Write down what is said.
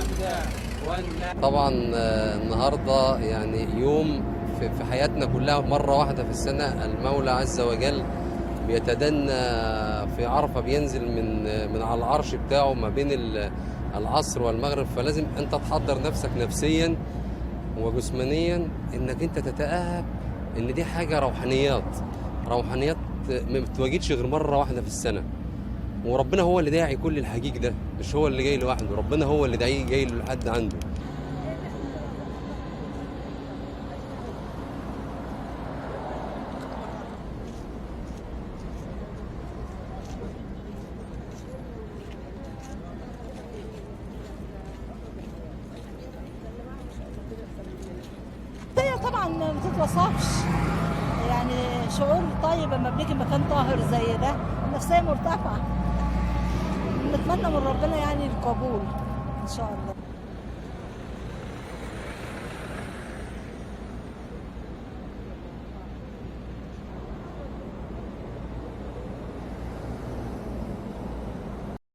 الحمد والنعمة. طبعا النهارده يعني يوم في حياتنا كلها مرة واحدة في السنة، المولى عز وجل بيتدنى في عرفة، بينزل من على العرش بتاعه ما بين العصر والمغرب. فلازم انت تحضر نفسك نفسيا وجسمانيا انك انت تتأهب ان دي حاجة روحانيات، روحانيات ما بتواجدش غير مرة واحدة في السنة. وربنا هو اللي داعي كل الحجيج ده، مش هو اللي جاي لوحده، ربنا هو اللي داعي جاي لحد عنده. هي طبعا ما بتتوصفش، يعني شعور طيب لما بنيجي مكان طاهر زي ده، النفسية مرتفعة. نتمنى من ربنا يعني القبول إن شاء الله.